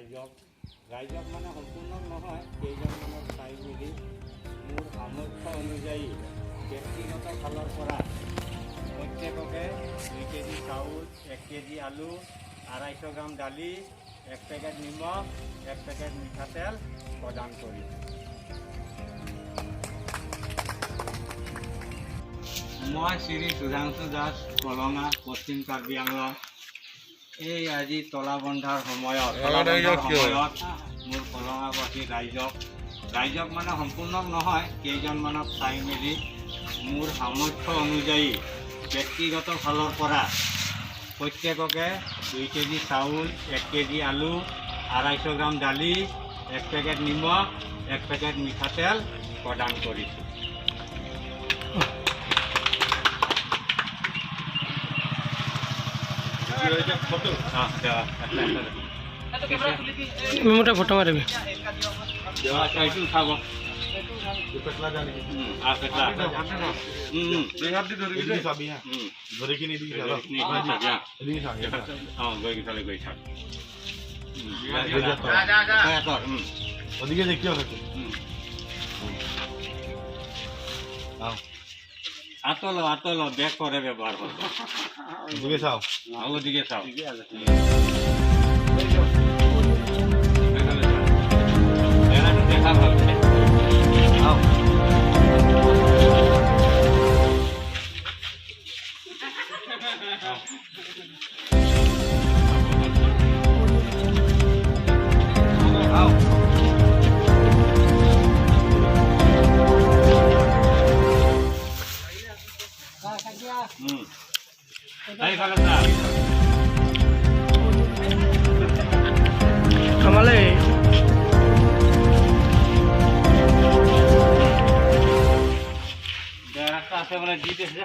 ৰাইজক, ৰাইজক মানে সম্পূৰ্ণ নহয়, কেইজনমানক চাই মেলি মোৰ সামৰ্থ্য অনুযায়ী ব্যক্তিগত ফালৰ পৰা প্ৰত্যেককে 2 কেজি চাউল, 1 কেজি আলু, 250 গ্ৰাম দালি, 1 পেকেট নিমখ, 1 পেকেট মিঠাতেল প্ৰদান কৰিছোঁ। মই শ্ৰী সুধাংশু দাস, কলঙা, পশ্চিম কাৰ্বি আংলং। এই আজি তলাবন্ধাৰ সময়ত মোৰ কলঙাবাসী ৰাইজক, ৰাইজক মানে সম্পূৰ্ণ নহয়, কেইজনমানক চাই মেলি মোৰ সামৰ্থ্য অনুযায়ী ব্যক্তিগত ফালৰ পৰা প্ৰত্যেককে 2 কেজি চাউল, 1 কেজি আলু, 250 গ্ৰাম দালি, 1 পেকেট নিমখ, 1 পেকেট মিঠাতেল প্ৰদান কৰিছোঁ। মোটা ফটো মাৰিবি। উঠাব। ওদিকে দেখিও থাকে। আতলো আতলো ব্যাগ করে ব্যবহার করবো। ওদিকে চাও, ওদিকে চাও। দেখা ভালো। আমালে আছে মানে দি দিছে।